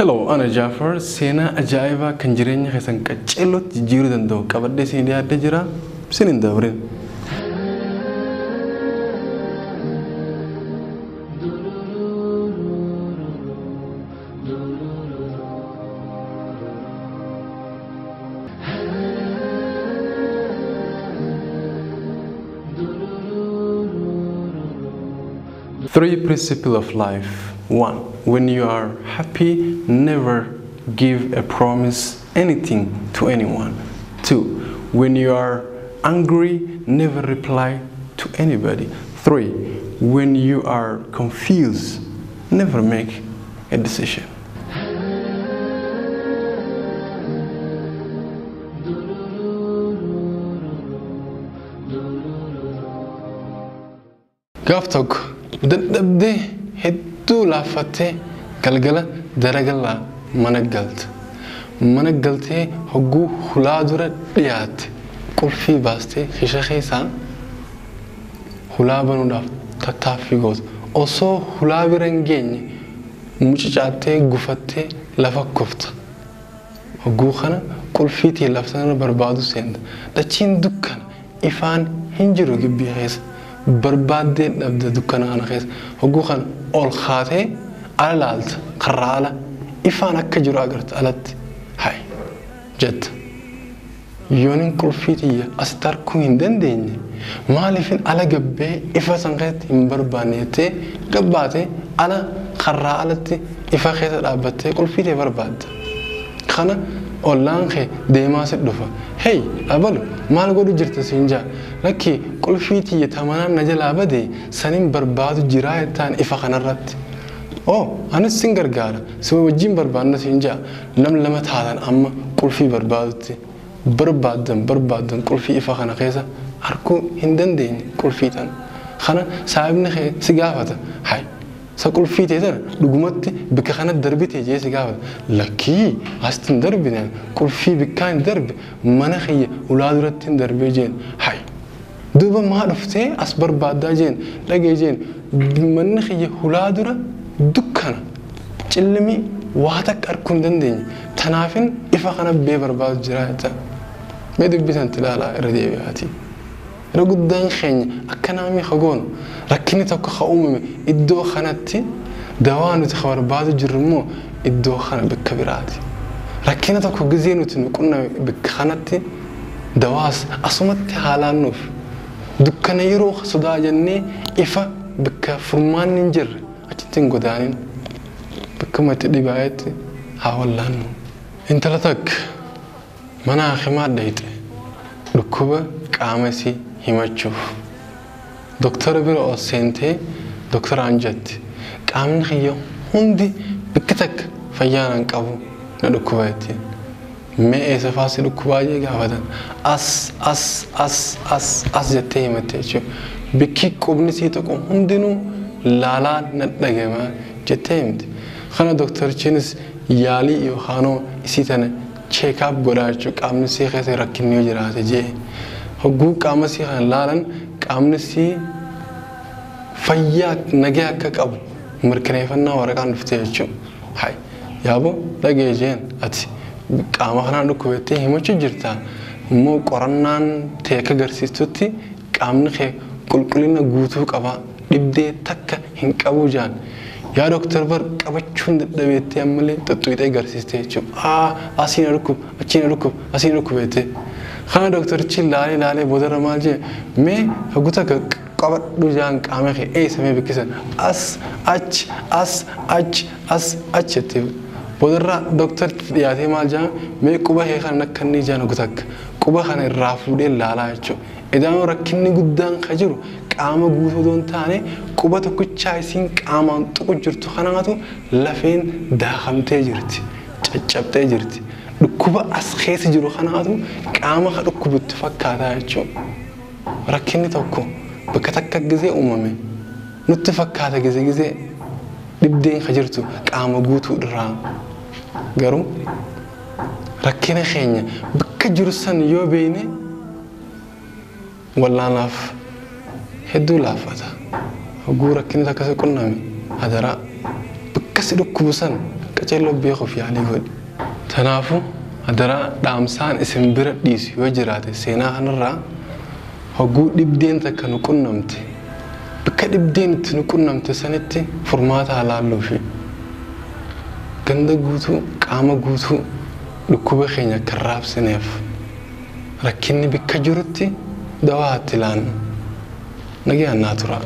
Hello, ana Jaafar. Seenaa ajaa'ibaa kan jireenya keessan qaceellootti jijjiiruu danda'u qabadhee isin dhiyaadhee jira. Isin hin dabrin. Three principles of life. 1. When you are happy, never give a promise anything to anyone. 2. When you are angry, never reply to anybody. 3. When you are confused, never make a decision. Gaaf tokko dadhabdee hedduu laaffattee galgala daragalaa mana galte. Mana galtee hogguu hulaa dura dhiyaatte qulfii baastee shisha keessaa hulaa banuudhaaf tattaaffii goote. Osoo hulaa bira hin geenye mucucaattee gufattee lafa kufta. Hogguu kana qulfiitii lafa sana barbaadu seenta. Dachiin dukkana ifaan hin jiru gibbii keessa. Barbaaddee dhabde dukkana kana keessa. Hogguu kana ol kaatee ala laalta karraa ala ifaan akka jiru agarta alatti. Hai jetta. Yoonin qulfii xiyya asitti arguu hin dandeenye maaliifin ala gabbee ifa san keessatti hin barbaanne jettee gabbaatee ala karraa alatti ifa keessa dhaabbattee qulfii ta'e barbaadda. Kana ollaan kee deemaa si dhufa. Hey abalu maal godhu jirta siin jaa lakki qulfii xiyya tamanaan na jalaa badee saniin barbaadu jiraa jettaan ifa kanarratti. Oh anis sin gargaara si wajjin barbaadna siin jaa nam lama taatan amma qulfii barbaadutti barbaaddan qulfii ifa kana keessa arguu hin dandeenye qulfii tana. Kana saahibni kee si gaafata. Hai sa qulfii ta'e tana dhugumatti bikka kana darbite jee si gaafata. Lakkii asitti hin darbine qulfii bikkaa hin darbe mana kiyya ulaa duratti hin darbee jeen. Hai duuba maa dhuftee as barbaaddaa jeen dhagee jeen manni kiyya hulaa dura dukkana cilmi waa takka arguu hin dandeenye tanaafin ifa kana bee barbaadu jira jetta. Mee dubbisan ilaalaa irra deebi'aati. Yeroo guddaan keenya akka namni hagoonu rakkinni tokko haa uumame iddoo kanatti dawaa nuti barbaadu jirru immoo iddoo kana bakka biraati. Rakkina tokko gizee nuti nu qunname bakka kanatti dawaas asumatti haalaan nuuf dukkana yeroo sodaa jennee ifa bakka furmaanni hin jirre achitti hin godaanin bakkuma itti dhibaa'etti haa wallaannu. Intala takka mana hakimaa dhayxe dhukkuba qaama isii himachuuf doktora bira ol seentee doktoraan jetti qaamni kiyya hundi bakka takka fayyaan hin qabu na dhukkuba jettiin. Mee eessa fa'aa si dhukkubaa jee gaafatan as as as as as jettee himatte jechuudha. Bikki qubni sii tuqu hundinuu laalaa na dhagama jettee himte. Kana doktorichiinis yaalii yookaanoo isii tana check-up godhaa jechuudha qaamni sii keessa rakkinni yoo jiraate jee. Hogguu qaama sii kana laalan qaamni sii fayyaa nagaa akka qabu mirkaneeffannaa waraqaan dhufte jechuudha. Hai yaaboo dhagee jeen ati qaama kanaan dhukkubattee himachuu jirta immoo qorannaan ta'e akka agarsiistutti qaamni kee qulqullina guutuu qaba dhibdee takka hin qabu jaan. Yaa doktor bar qabachuun dadhabeettee ammallee xuxxuuxee agarsiiste jechuudha. Asiin dhukkub achiin dhukkub asiin dhukkubeette. Kana doktorichi laalee laalee boodarra maal jee mee hogguu takka qabadhu jaan qaama kee eessa mee bikkisan as achi as achi as achi jettee boodarra doktoritti dhiyaatee maal jaan mee quba kee kana akka inni jaan hogguu takka quba kana irraa fuudhee laalaa jechuudha. Idaanoo rakkinni guddaan ka jiru qaama guutuu osoo hin taane quba tokkichaa isiin qaamaan tuqu jirtu kanaatu lafeen daakamtee jirti caccabtee jirti. Dhukkuba as keessa jiru kanaatu qaama ka dhukkubutti fakkaataa jechuudha. Rakkinni tokko bakka takka gizee uumame nutti fakkaata gizee gizee dhibdeen ka jirtu qaama guutuu irraa. Garuu rakkina keenya bakka jiru san yoo beekne wallaanaaf hedduu laaffata. Hogguu rakkinni takka si qunname hadaraa bakka si dhukkubu san qaceelloo beekuuf yaalii godhi. Tanaafuu hadaraa dhaamsaan isin bira dhiisu yoo jiraate seenaa kanarraa hogguu dhibdeen takka nu qunnamte bakka dhibdeen itti nu qunnamte sanitti furmaata haa laalluufi ganda guutuu qaama guutuu dhukkuba keenya akka hin raabsineef rakkinni bakka jirutti dawaa itti laannu. Nagayaan naa turaa.